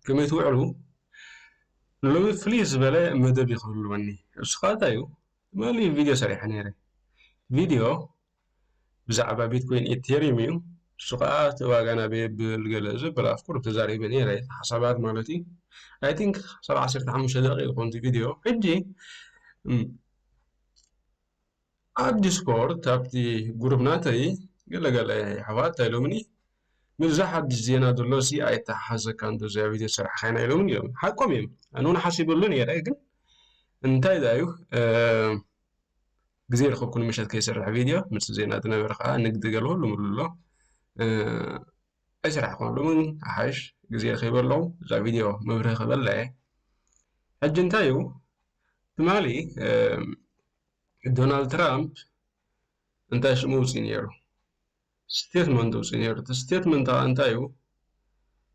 ከመይ ትውዕሉ? ሎሚ ፍልይ ዝበለ መደብ እዩ ክህልወኒ። እሱ ከዓ እንታይ እዩ? ትማሊ ቪድዮ ሰሪሐ ነይረ። ቪድዮ ብዛዕባ ቢትኮይን ኢቴሪየም እዩ። እሱ ከዓ እቲ ዋጋ ናበይ የብል ገለ ዝብል ኣፍኩር ተዛሪበ ነይረ። ሓሳባት ማለት እዩ። I think ክሳብ ዓሰርተ ሓሙሽተ ደቂቕ ይኾን እቲ ቪድዮ። ሕጂ እም፣ ኣብ ዲስኮርድ ኣብቲ ጉሩብ ናተይ ገለገለ ኣሕዋት እንታይ ኢሎምኒ፣ ምስዛ ሓድሽ ዜና ዘሎ ሲ ኣይተሓሓዘካን ዶ እዚኣ ቪድዮ ዝሰራሕካይና ኢሎምኒ እዮም። ሓቆም እዮም። ኣነ እውን ሓሲበሉ ነይረ፣ ግን እንታይ ዳ እዩ፣ እ፣ ግዜ ረኸብኩ ንምሸት ከይሰርሕ ቪድዮ፣ ምስ ዜና ዝነበረ ከዓ ንግዲ ገለ ኩሉ ምሉ ኣሎ። እ፣ ኣይሰራሕኩን። ሎሚ ግን ኣሓሽ ግዜ ረኺበ ኣለኹ እዛ ቪድዮ መብርሂ ክህበላ እየ። ሕጂ እንታይ እዩ ትማሊ፣ እ፣ ዶናልድ ትራምፕ እንታይ ሽሙ ውፅእ ነይሩ? ስቴትመንት ውፅእ ነይሩ። እቲ ስቴትመንት ከዓ እንታይ እዩ?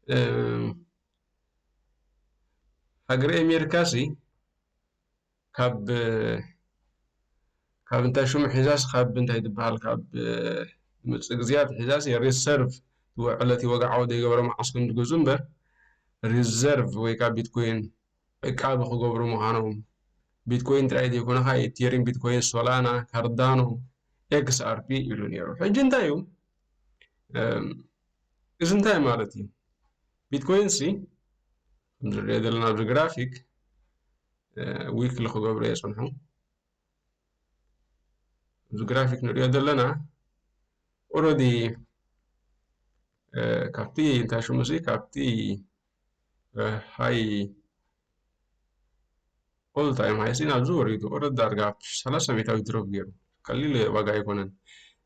እ፣ ሃገረ ኣሜሪካ ሲ ካብ፣ ካብ እንታይ ሽሙ ሒዛስ ካብ እንታይ ዝበሃል ካብ፣ እ፣ ዝመፅእ ግዜያት ሒዛስ ሪዘርቭ ትውዕለት ወግዓዊ ዘይገበረ መዓስ ክንዲ ግዙ እምበር ሪዘርቭ ወይ ካብ ቢትኮይን ዕቃቢ ክገብሩ ምዃኖም ቢትኮይን ጥራይ ዘይኮነ ከዓ ኢቴሪየም፣ ቢትኮይን፣ ሶላና፣ ካርዳኖ፣ ኤክስኣርፒ ኢሉ ነይሩ። ሕጂ እንታይ እዩ? እም፣ እዚ እንታይ ማለት እዩ? ቢትኮይን ሲ ከም ዝሪኦ ዘለና ኣብዚ ግራፊክ፣ እ፣ ዊክሊ ክገብሩ የፅንሑ። እዚ ግራፊክ ንሪኦ ዘለና ኦረዲ፣ እ፣ ካብቲ እንታይ ሽሙ ሲ ካብቲ፣ እ፣ ሃይ ኦል ታይም ሃይ ሲ ናብዚ ወሪዱ ኦረዲ ዳርጋ ሰላሳ ሚእታዊ ድሮፕ ገይሩ። ቀሊል ዋጋ ኣይኮነን።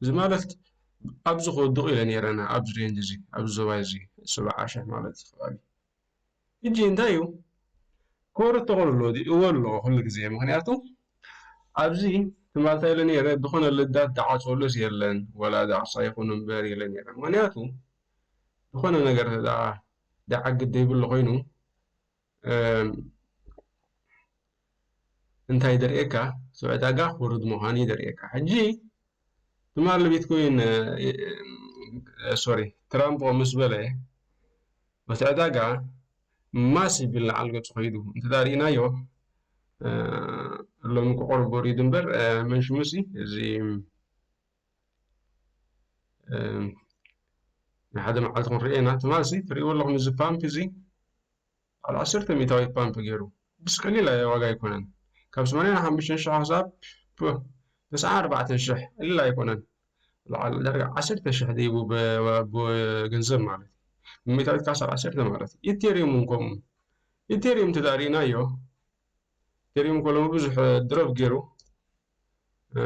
እዚ ማለት ኣብዚ ክወድቑ ኢለ ነይረና ኣብዚ ሬንጅ እዚ ኣብዚ ዞባ እዚ ሰብዓ ሽሕ ማለት እዚ ከባቢ ሕጂ እንታይ እዩ? ክወርድ ተኽእሎ ኣሎ ድዩ? እወ ኣሎ ኩሉ ግዜ። ምኽንያቱ ኣብዚ ትማልታ ኢለ ነይረ፣ ዝኾነ ልዳት ዝዓፀወሉስ የለን፣ ወላ ዝዓፃ ይኹን እምበር ኢለ ነይረ። ምኽንያቱ ዝኾነ ነገር እንተ ደኣ ዝዓግት ዘይብሉ ኮይኑ፣ እም፣ እንታይ ደርእየካ? እቲ ዕዳጋ ክወርድ ምዃኑ እዩ ደርእየካ። ሕጂ ትማሊ ቢትኮይን፣ እ፣ እ፣ ሶሪ፣ ትራምፕ ምስ በለ፣ እቲ ዕዳጋ ማሲቭ ይለዓል ገጹ ከይዱ እንተ ሪእናዮ፣ እ፣ ሎሚ ክቆርብ ወሪዱ እምበር፣ እ፣ መን ሽሙሲ እዚ፣ እ፣ ንሓደ መዓልቲ ክንርእየና። ትማልሲ ትርእይዎ ኣለኹም እዚ ፓምፕ እዚ፣ ልዕሊ ዓሰርተ ሚእታዊት ፓምፕ ገይሩ። ብስ ቀሊል ዋጋ ኣይኮነን። ካብ ሰማንያን ሓሙሽተን ሽሕ ሓሳብ፣ ፕ፣ ተስዓን ኣርባዕተን ሽሕ ቀሊል ኣይኮነን። ልዕሊ ዳርጋ ዓሰርተ ሽሕ ደይቡ ብ-፣ ብገንዘብ ማለት እዩ። ሚእታዊት ካሳብ ዓሰርተ ማለት እዩ። ኢቴሪየም እውን ከምኡ። ኢቴሪየም እንተ ሪእናዮ፣ ኢቴሪየም እኮ ሎሚ ብዙሕ ድሮፕ ገይሩ። እ፣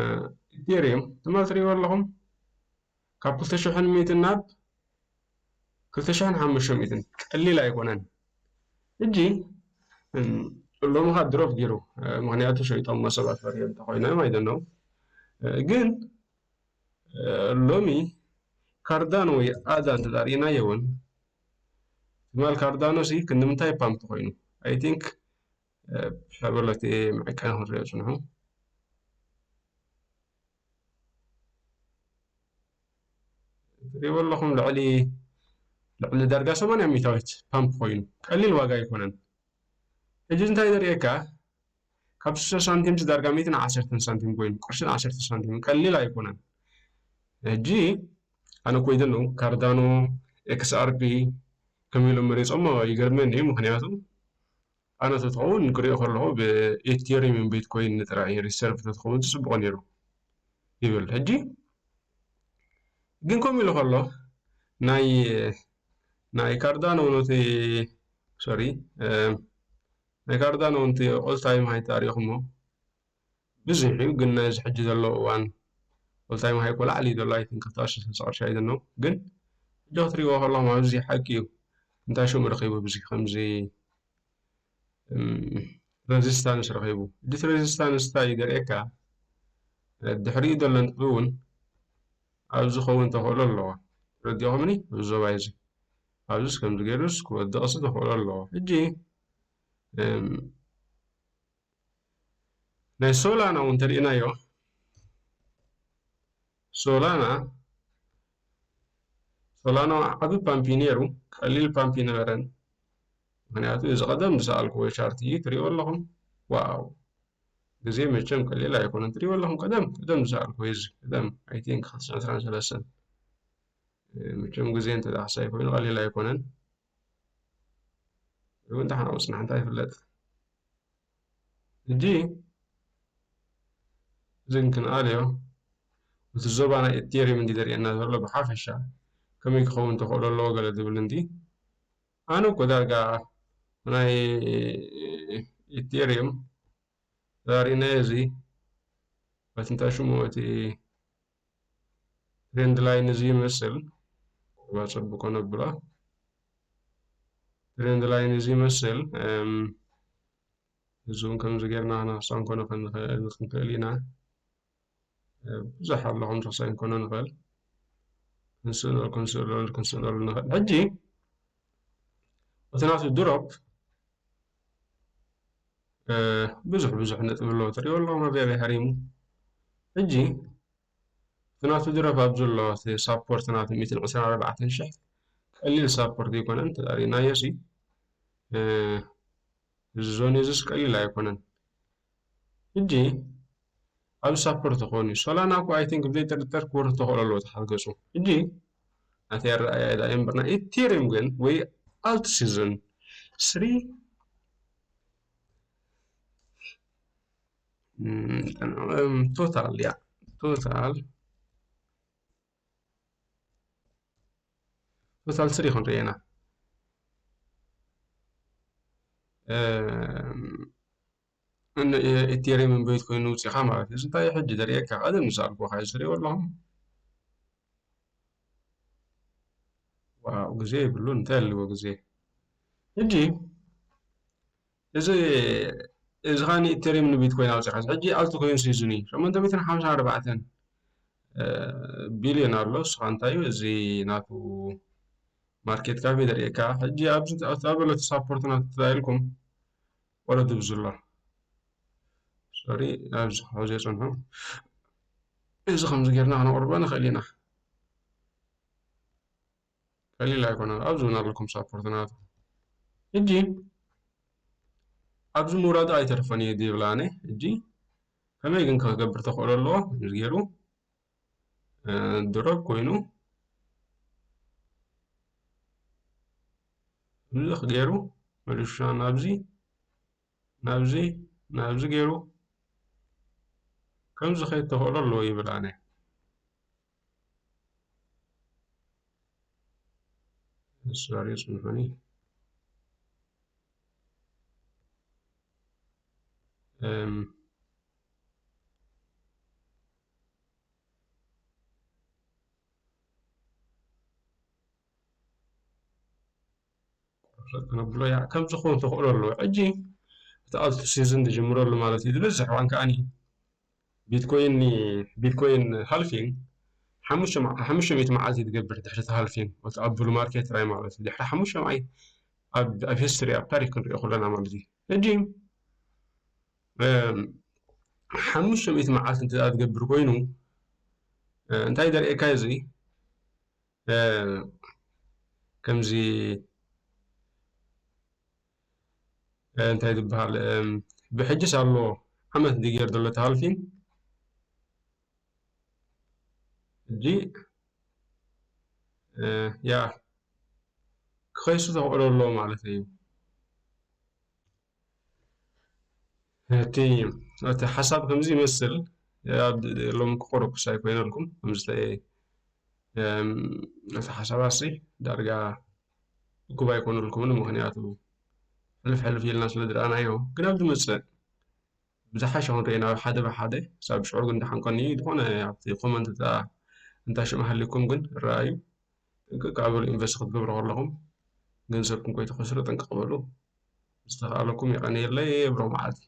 ኢቴሪየም ትማል ትርእይዎ ኣለኹም። ካብ ክልተ ሽሕን ሚእትን ናብ ክልተ ሽሕን ሓሙሽተ ሚእትን ቀሊል ኣይኮነን። ሕጂ፣ እም፣ ሎሚ ኸኣ ድሮፕ ገይሩ፣ እ፣ ምኽንያቱ ሸይጦሞ ሰባት ፈርዮም እንተኾይኖም ኣይደነው። እ፣ ግን፣ እ፣ ሎሚ ካርዳኖ ወይ ኣዳ እንተ ሪእናዮ እውን፣ ትማል ካርዳኖ ሲ ክንዲ ምንታይ ፓምፕ ተኾይኑ? I think፣ እ፣ ሻበሎት ምዕቃን ክንሪኦ ጽንሑ። ትሪእዎ ኣለኹም፣ ልዕሊ፣ ልዕሊ ዳርጋ ሰማንያ ሚእታዊት ፓምፕ ኮይኑ፣ ቀሊል ዋጋ ኣይኮነን። ሕጂ እንታይ ዘርእየካ? ካብ ሽዱሽተ ሳንቲም ዳርጋ ሚእትን ዓሰርተን ሳንቲም ኮይኑ፣ ቅርሽን ዓሰርተ ሳንቲም ቀሊል ኣይኮነን። ሕጂ ኣነ ኮይደ ነው ካርዳኖ፣ ኤክስኣርፒ ከመይ ኢሎም መሪጾሞ ይገርመኒ እዩ። ምኽንያቱ ኣነ ተትኸውን ክሪኦ ከለኹ ብኢቴሪየም ቢትኮይን ጥራይ ሪሰርቭ ተትኸውን ጽቡቕ ነይሩ ይብል። ሕጂ ግን ከምኡ ኢሉ ከሎ ናይ፣ ናይ ካርዳኖ ነቲ፣ ሶሪ፣ እ፣ ናይ ካርዳኖ ነቲ ኦል ታይም ሃይ ተሪእኹሞ ብዙሕ እዩ፣ ግን ናይዚ ሕጂ ዘሎ እዋን ኦል ታይም ሃይ እኮ ላዕሊ እዩ ዘሎ፣ ኣይ ቲንክ ክልተ ኣሽሕን ሰለስተ ኣሽሕን እዩ ዘሎ። ግን ሕጂ ክትሪእዎ ከለኹም ኣብዚ ሓቂ እዩ። እንታይ ሽሙ ረኺቡ ብዚ ከምዚ፣ እም፣ ሬዚስታንስ ረኺቡ። እዚ ሬዚስታንስ እንታይ እዩ ዘርእየካ? ድሕሪኡ ዘሎ ነጥቢ እውን ኣብዚ ክኸውን ተኽእሎ ኣለዎ። ተረዲእኹምኒ? እዚ ዞባ እዚ። ኣብዚስ ከምዚ ገይሩስ ክወድቕሲ ተኽእሎ ኣለዎ። ሕጂ፣ እም፣ ናይ ሶላና እውን እንተሪእናዮ፣ ሶላና፣ ሶላና ዓቢ ፓምፕ እዩ ነይሩ፣ ቀሊል ፓምፕ ይነበረን። ምክንያቱ እዚ ቀደም ዝሰኣልክዎ ቻርት እዩ፣ ትሪእዎ ኣለኹም። ዋው፣ ግዜ መቸም ቀሊል ኣይኮነን። ትሪእዎ ኣለኹም፣ ቀደም ቀደም ዝሰኣልክዎ እዩ እዚ። ቀደም፣ I think፣ ክልተ ሽሕን ዕስራን ሰለስተን። መቸም ግዜ እንተ ደኣ ክሳይ ኮይኑ ቀሊል ኣይኮነን። እውን ደሓን ኣብኡ ጽናሕ እንታይ ይፍለጥ። ሕጂ እዚ ግን ክንኣልዮ፣ እቲ ዞባ ናይ ኢቴሪየም እንዲ ዘርእየና ዘሎ ብሓፈሻ ከመይ ክኸውን ተኽእሎ ኣለዎ ገለ ዝብል እንዲ። ኣነ እኮ ዳርጋ ናይ ኢቴሪየም ዘርእናዮ እዚ፣ በቲ እንታይ ሽሙ፣ እቲ ትሬንድ ላይን እዚ ይመስል። እባ ጽቡቅ ነብሎ። ትሬንድ ላይን እዚ ይመስል። እም፣ እዚ እውን ከምዚ ጌርና ክነሕሳን ኮነ ክንኽእል፣ ክንኽእል ኢና። እ፣ ብዙሕ ኣሎ፣ ከም ተኽሳይ ክንኮኖ ንኽእል። ክንስእነሉ፣ ክንስእነሉ፣ ክንስእነሉ ንኽእል። ሕጂ፣ እቲ ናቱ ድሮፕ፣ እ፣ ብዙሕ፣ ብዙሕ ነጥቢ ኣለዎ። ትሪእዎ ኣለኹም፣ ኣበይ፣ ኣበይ ሃሪሙ። ሕጂ፣ እቲ ናቱ ድሮፕ ኣብ ዘሎ፣ እቲ ሳፖርት ናቱ ሚእትን ዕስራን ኣርባዕተን ሽሕ ቀሊል ሳፖርት ኣይኮነን፣ ተዛሪብናዮ ሲ። እ፣ እዚ ዞን እዚስ ቀሊል ኣይኮነን። ሕጂ ኣብ ሳፖርት ተኾኑ ሶላና እኮ፣ I think፣ ብዘይ ጥርጥር ክወርድ ተኽእሎ ኣለዎ፣ ተሓገጹ። ሕጂ ናተይ ኣረኣእያ ኢዳ እየ እምበር፣ ናይ ኢቴሪየም ግን ወይ ኣልት ሲዝን ስሪ፣ እም፣ ቶታል፣ ያ፣ ቶታል፣ ቶታል ስሪ ክንርኢ ኢና። እም፣ እነ-፣ እ-፣ ኢቴሪየም ቢትኮይን ውፂኻ ማለት እዩ። እዚ እንታይ እዩ ሕጂ ዘርእየካ? ቀደም ዝሰኣልኩኻ እዩ፣ ዝርእዮ ኣለኹም። ዋው፣ ግዜ ይብሉ፣ እንታይ ኣለዎ ግዜ። ሕጂ እዚ፣ እዚ ኸኣ ንኢቴሪየም ንቢትኮይን ኣውፂኻ። ሕጂ ኣልት ኮይን ሲዝን እዩ። ሸሞንተ ሚእትን ሓምሳን ኣርባዕተን፣ እ፣ ቢልዮን ኣሎ። ንስኻ እንታይ እዩ እዚ ናቱ ማርኬት ካፕ እዩ ዘርእየካ። ሕጂ ኣብዚ፣ ኣብታ በለቱ ሳፖርት ናቱ ተላኢልኩም ወረድ ብዝሎ። ሶሪ፣ ኣብዚ ክሕዞ የጸንሑ። እዚ ከምዚ ጌርና ክነቕርቦ ንኽእል ኢና። ቀሊል ኣይኮነን። ኣብዚ እውን ኣለኩም ሳፖርት ናቱ። ሕጂ ኣብዚ ምውራዱ ኣይተርፎን እዩ ዝብል ኣነ። ሕጂ ከመይ ግን ክገብር ተኽእሎ ኣለዎ? ከምዚ ገይሩ፣ እ፣ ድሮፕ ኮይኑ እዚ ገይሩ መሊሱ ናብዚ፣ ናብዚ፣ ናብዚ ገይሩ ከምዚ ከይድ ተኽእሎ ኣለዎ ይብል ኣነ። ሶሪ፣ ጽንሑኒ። እም፣ ቁርሰት ክነብሎ፣ ያ፣ ከም ዝኸውን ተኽእሎ ኣለዎ። ሕጂ እቲ ኣልት ሲዝን ዝጅምረሉ ማለት እዩ። ዝበዝሕ እዋን ከኣኒ ቢትኮይን፣ ቢትኮይን ሃልፊንግ ሓሙሽተ መዓ-፣ ሓሙሽተ ሚእቲ መዓልቲ ትገብር ድሕሪ እቲ ሃልፊንግ፣ እቲ ኣብ ቡል ማርኬት ጥራይ ማለት እዩ። ድሕሪ ሓሙሽተ መዓልቲ ኣብ፣ ኣብ ሂስትሪ፣ ኣብ ታሪክ ክንሪኦ ከለና ማለት እዩ። ሕጂ፣ እም፣ ሓሙሽተ ሚእቲ መዓልቲ እንተ ደኣ ዝገብር ኮይኑ፣ እ፣ እንታይ ዘርእየካ እዚ? እ፣ ከምዚ፣ እ፣ እንታይ ዝበሃል፣ እም፣ ብሕጅስ ኣሎ ዓመት ድጌር ዘሎ ተሃልፊን፣ ሕጂ፣ እ፣ ያ፣ ክኸይሱ ተኽእሎ ኣለዎ ማለት እዩ። እቲ፣ እቲ ሓሳብ ከምዚ ይመስል። ኣብ ሎሚ ክቆረኩስ ኣይኮይነልኩም። ከምዚ ተ-፣ እም፣ እቲ ሓሳብ ኣሲ ዳርጋ እኩብ ኣይኮነልኩምን፣ ምኽንያቱ ሕልፍ ሕልፍ ኢልና ስለ ዝረኣናዮ። ግን ኣብ ዝመጽእ ብዝሓሸ ክንርኢ ናብ ሓደ ብሓደ፣ ክሳብ ሽዑ ግን ደሓን ቀንዩ። ዝኾነ ኣብቲ ኮመንት እታ እንታ ሽም ሃሊኩም ግን ረኣዩ። ጥንቅቕ በሉ፣ ኢንቨስት ክትገብሩ ከለኹም ገንዘብኩም ከይትኸስሩ ጥንቅቕ በሉ። ዝተኻእለኩም የቐንየለይ፣ የብሮ መዓልቲ።